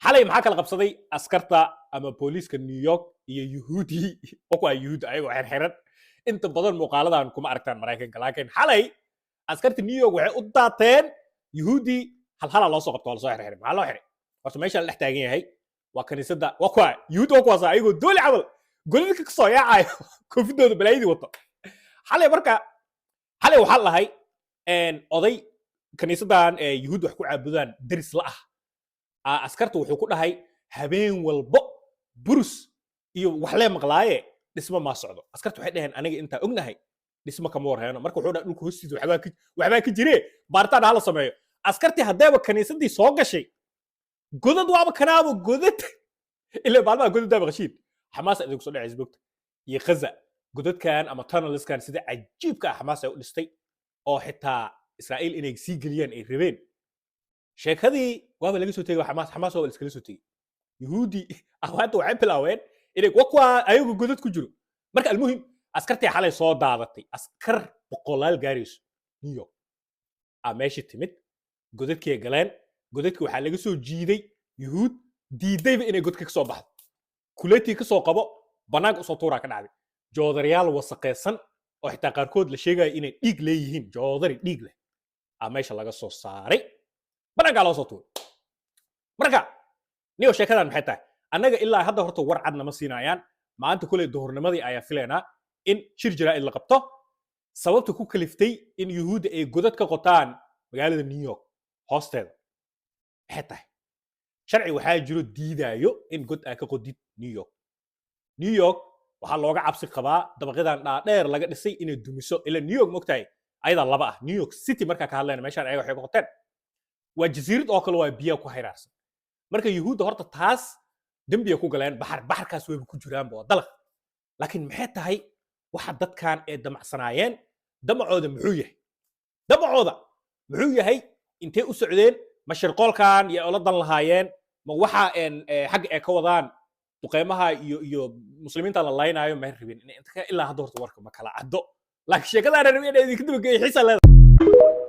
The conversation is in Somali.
Xalay maxaa kala qabsaday askarta ama booliiska New York iyo Yuhuudi? Waa Yuhuud ayagoo xirxiran. Inta badan muuqaaladan kuma aragtaan Maraykanka, laakiin xalay askarta New York waxay u daateen Yuhuudi. Hal halaa loo soo qabto, waa lasoo xirxiray. Maxaa loo xiray? Horta meesha la dhex taagan yahay waa kaniisadda. Waa kuwa Yuhuud, waa kuwaas ayagoo dooli camal godadka kasoo yaacayo, koofidooda balaayadii wato. Xalay marka, xalay waxaa lahay oday kaniisadan Yuhuud wax ku caabudaan deris la ah, askarta wuxuu ku dhahay: "Habeen walbo burus iyo wax lee maqlaaye, dhismo maa socdo?" Askarta waxay dhaheen: "Aniga intaa ognahay dhismo kama warheeno." Marka wuxuu dhahay: "Dhulka hoostiisa waxbaa ka jire, baaritaan hala sameeyo." Askartii haddeeba kaniisadii soo gashay, godad waaba kanaabo godad ilaa maalmaha godadaa maqashiin Xamaas idinku soo dhacaysa bogta iyo Ghaza. Godadkan ama tunnelskan sida cajiibka ah Xamaas ay u dhistay oo xitaa Israa'iil inay sii geliyaan ay rabeen, sheekadii waaba laga soo tegey. Xamaas waaba la iskala soo tegey. Yuhuudi hadda waxay bilaabeen inay wa kuwa ayagu godad ku jiro. Marka almuhim, askartii xalay soo daadatay, askar boqolaal gaarayso New York aa meeshii timid, godadkii ay galeen. Godadkii waxaa laga soo jiiday Yuhuud diidayba inay godka ka soo baxdo. Kuleetii ka soo qabo, bannaanka usoo tuuraa ka dhacday. Joodariyaal wasaqaysan oo xitaa qaarkood la sheegayo inay dhiig leeyihiin, joodari dhiig leh aa meesha laga soo saaray, bannaankaa loo soo tuuray. Marka niyo, sheekadan maxay tahay? Annaga ilaa hadda horta war cad nama siinayaan. Maanta kuley duhurnimadii ayaa filaynaa in shir jaraa'id la qabto, sababta ku kaliftay in Yuhuudda ay godad ka qotaan magaalada New York hoosteeda maxay tahay. Sharci waxaa jiro diidaayo in god aa ka qodid New York. New York waxaa looga cabsi qabaa dabaqyadan dhaadheer laga dhisay inay dumiso. Ila New York mogtahay ayadaa laba ah. New York City markaa ka hadlayna, meeshaan ayaga waxay ka qoteen waa jasiirad oo kale, waa biyaha ku hayraarsan. Marka Yuhuudda horta taas dembiya ku galeen, baxar baxarkaas wayba ku jiraanba, waa dalaq. Laakiin maxay tahay waxa dadkan ay damacsanaayeen? Damacooda muxuu yahay? Damacooda muxuu yahay? Intee u socdeen? Ma shirqoolkan iyo ola dan lahaayeen? Ma waxa xagga ay ka wadaan duqeymaha iyo muslimiinta la laynaayo may rabin? Ilaa hadda horta warka ma kala caddo, laakiin sheekadaana rabin inay idinka dabageeyo xiisa leedahay.